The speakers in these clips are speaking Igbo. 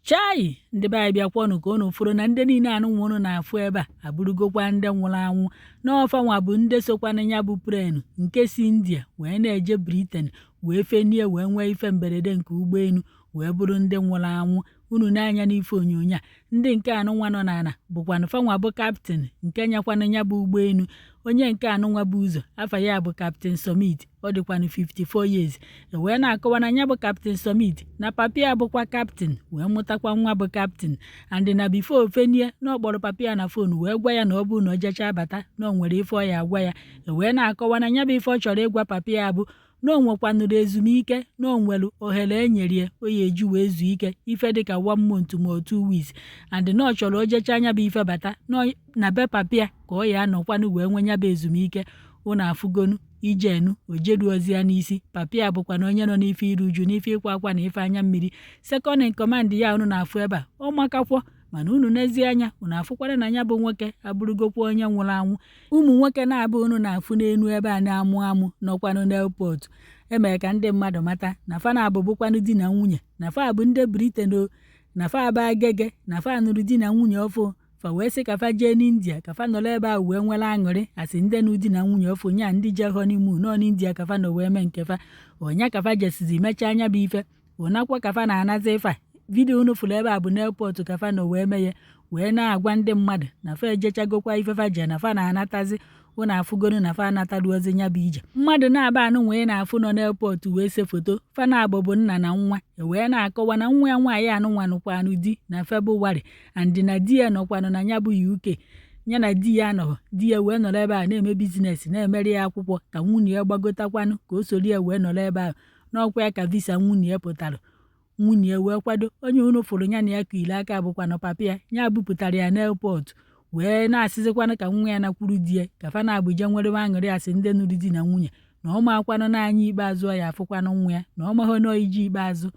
Chai! Ndị be anyị, bịakwanụ ka unu fụrụ na ndị niile anụnwa unu na-afụ ebe a abụrụgokwa ndị nwụrụ anwụ. N'ọfanwa bụ ndị sokwana ya bụ plane nke si India wee na-eje Britain wee fenie wee nwee ife mberede nke ụgbọelu wee bụrụ ndị nwụrụ anwụ. Unu n'anya n'ife onyonyo a, ndị nke anụnwa nọ n'ala bụkwanụ fanwa bụ captain nke nyakwanụ ya bụ ụgbọelu. Onye nke anụnwa bụ ụzọ, afa ya bụ Captain Sumit, ọ dịkwanụ 54 years. E wee na-akọwa na ya bụ Captain Sumit na papa ya bụkwa captain wee mụtakwa nwa bụ captain, and na before o fenie na ọ kpọrọ papa ya na phone wee gwa ya na ọ bụrụ na o jechaa bata na o nwere ife ọ ya agwa ya. E wee na-akọwa na ya bụ ife ọ chọrọ ịgwa papa ya bụ na o nwekwanụrụ ezumike, na o nwere ohere e nyere ya o ya eji wee zuo ike ife dịka one month ma ọ 2 weeks, and na ọ chọrọ o jechaa anya bụ ife bata na be papa ya ka ọ ya anọkwanụ wee nwe ya bụ ezumike. Unu afụgonu ijenu ojeruozi ya n'isi. Papa ya bụkwa na onye nọ n'ife iru uju, n'ife ịkwa akwa na ife anya mmiri. Second in command ya unu na-afụ ebe a, ọ makakwọ, mana unu n'ezie anya unu afụkwara na ya bụ nwoke abụrụgokwa onye nwụrụ anwụ. Ụmụ nwoke na-abụ unu na-afụ n'enu ebe a na-amụ amụ nọkwanụ n'airport emere ka ndị mmadụ mata na fa na-abụbụkwanụ di na nwunye, na fa bụ ndị Britain o, na fa aba Agege, na fa nụrụ di na nwunye ọfụ. Fa wee sị ka fa jee n'India ka fa nọrọ ebe ahụ wee nwere aṅụrị asị ndị nụ di na nwunye ọfụ nya, ndị je honeymoon nọ n'India ka fa nọ wee mee nke fa. Ọnya ka fa jesizi mechaa anya bụ ife ụnakwa ka fa na-anazi. Ife a video unu fụrụ ebe a bụ n'airport ka fa nọ wee mee ya, wee na-agwa ndị mmadụ na fa ejechagokwa ife fa je, na fa na-anatazi. Unu afụgonu na fa anataruozi ya bụ ije. Mmadụ na-aba anụ wee na-afụ nọ n'airport wee se foto, fa na-abụ bụ nna na nwa. E wee na-akọwa na nwa ya nwaanyị anụnwa nụkwanụ di na February, and na di ya nọkwanụ na ya bụ UK. Ya na di ya anọghọ, di ya wee nọrọ ebe a na-eme business, na-emere ya akwụkwọ ka nwunye ya gbagotakwanụ ka o soro ya wee nọrọ ebe ahụ. N'ọkwa ya ka visa nwunye ya pụtara, nwunye ya wee kwado. Onye unu fụrụ ya na ya kuili aka bụkwanụ papa ya. Ya bupụtara ya n'airport wee na-asịzikwanụ ka nwa ya nakwuru di ya ka fa na-abụje nwerebe aṅụrị asị ndị nụrụ di na nwunye, na ọ makwanụ n'anya ikpeazụ ọ ya afụkwanụ nwa ya, na ọ mahụ na iji ikpeazụ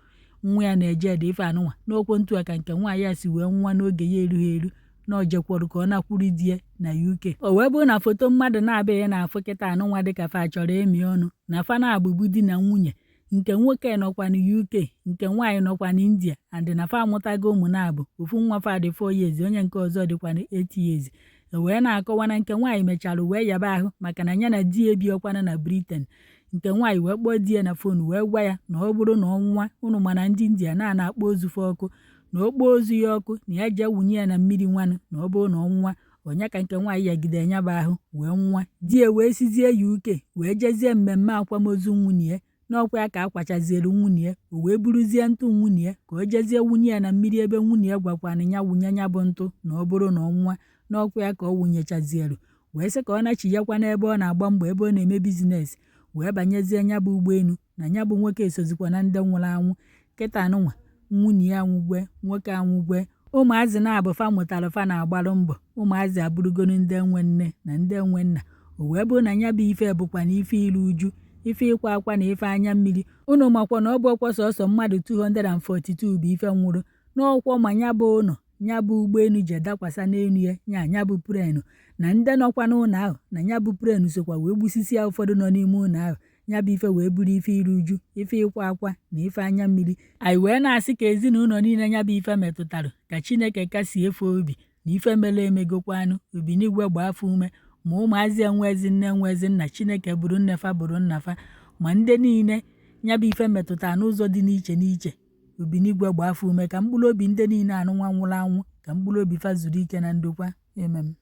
nwa ya na-eje ede ife anụnwa n'okwu ntu a ka nke nwaanyị a si wee nwa n'oge ya erughị eru, na o jekwuru ka ọ nakwuru di ya na UK. O wee bụrụ na foto mmadụ na-abịaghị na-afụ kịta anụnwa dịka fa chọrọ ịmị ọnụ na fa na-abụbu di na nwunye. Nke nwoke nọkwa na UK, nke nwaanyị nọkwa na India, and na fa amụtago ụmụ na-abụ. Ofu nwa fa dị 4 years, onye nke ọzọ dịkwa na 8 years. E wee na-akọwa na nke nwaanyị mechara wee yaba ahụ maka na ya na di ya ebiọkwana na Britain. Nke nwaanyị wee kpọọ di ya na phone wee gwa ya na ọ bụrụ na ọnwa unu mana ndị India na akpọ ozu fa ọkụ, na o kpọọ ozu ya ọkụ, na ya jee wunye ya na mmiri nwanụ, na ọ bụrụ na ọnwa ọnya ka nke nwaanyị yagide ya bụ ahụ wee nwa. Di ya wee sizie UK wee jezie mmemme akwamozu nwunye ya. N'ọkwa ya ka akwachazielu nwunye ya, o wee buruzie ntụ nwunye ya ka o jezie wunye ya na mmiri ebe nwunye ya gwakwanụ ya wunye ya bụ ntụ na ọ bụrụ na ọnwa. N'ọkwa ya ka ọ wunyechazielu wee sị ka ọ nachiyakwa n'ebe ọ na-agba mbọ, ebe ọ na-eme business, wee banyezie ya bụ ụgbọelu. Na ya bụ nwoke esozikwa na ndị nwụrụ anwụ. Kịta anụnwa, nwunye ya anwụgwe, nwoke anwụgwe, ụmụazị na-abụ fa mụtara fa na-agbalụ mbọ, ụmụazị abụrụgonu ndị enwe nne na ndị enwe nna. O wee bụrụ na ya bụ ife bụkwa na ife iru uju, ife ịkwa akwa na ife anya mmiri. Unu makwa na ọ bụ ọkwa sọsọ mmadụ 242 bụ ife nwụrụ n'ọkwọ, ma ya bụ ụlọ ya bụ ụgbọelu ji dakwasa n'elu ya, nya ya bụ plane, na ndị nọkwa n'ụlọ ahụ na ya bụ plane sokwa wee gbusisia ụfọdụ nọ n'ime ụlọ ahụ. Ya bụ ife wee bụrụ ife iru uju, ife ịkwa akwa na ife anya mmiri. Anyị wee na-asị ka ezinụlọ niile ya bụ ife metụtara, ka Chineke kasie efe obi na ife mere emegokwanụ. Obinigwe gbaa afọ ume, ma ụmụazị enwezi nne enwezi nna, Chineke bụrụ nne fa, bụrụ nna fa, ma ndị niile ya bụ ife metụtara n'ụzọ dị n'iche n'iche. Obinigwe gbaa afọ ume ka mkpụrụ obi ndị niile anụnwa nwụrụ anwụ, ka mkpụrụ obi fa zuru ike na ndokwa. Amen.